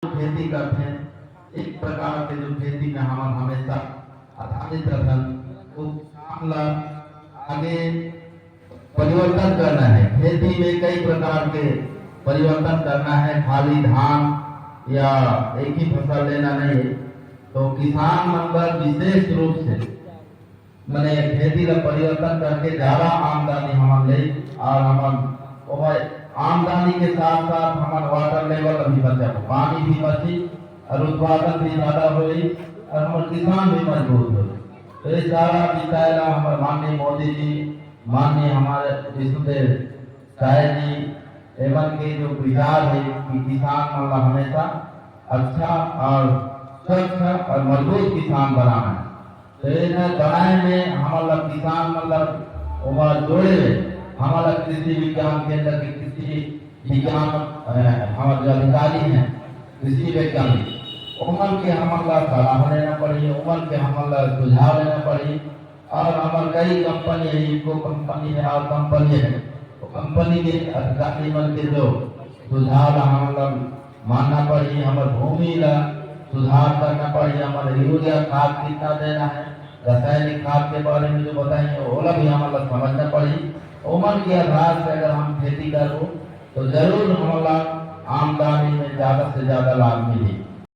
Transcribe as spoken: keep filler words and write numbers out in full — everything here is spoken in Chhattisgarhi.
खेती करथे, एक प्रकार के जो खेती में हमन हमेशा आधारित रहथन, वो किसान ला आगे परिवर्तन करना है। खेती में कई प्रकार के परिवर्तन करना है, खाली धान या एक ही फसल लेना नहीं है। तो किसान मन बर विशेष रूप से मने खेती ला परिवर्तन करके ज्यादा आमदनी हमन ले, और हमन ओमा आमदनी के साथ साथ हमन वाटर लेवल भी बचाबो, पानी भी बची और उत्पादन भी ज्यादा होई और हमर किसान भी मजबूत होई। तो ये सारा विषय ला हमर माननीय मोदी जी, माननीय हमारे विष्णुदेव साय जी, एमन के जो विचार है कि किसान मन ला हमेशा अच्छा और स्वच्छ और मजबूत किसान बनाना है। तो ये बनाए में हमन ला किसान मन ला ओमा जोड़े में हमन ला कृषि विज्ञान केंद्र के कृषि विज्ञान, अ, हमर जो अधिकारी हैं कृषि वैज्ञानिक, ओमन के हमन ला सलाह लेना पड़ही, ओमन के हमन ला सुझाव लेना पड़ही। और हमर कई कंपनी है, इको कंपनी है और कंपनी है, तो कंपनी के अधिकारी मन के जो सुझाव ला हमन ला मानना पड़ही, हमर भूमि ला सुधार करना पड़ही, हमर यूरिया खाद कितना देना है, रासायनिक खाद के बारे में जो बताएंगे ओला भी हमन ला समझना पड़ही। ओमन के आधार से अगर हम खेती करबो तो जरूर हमन ला आमदनी में ज्यादा से ज्यादा लाभ मिलही।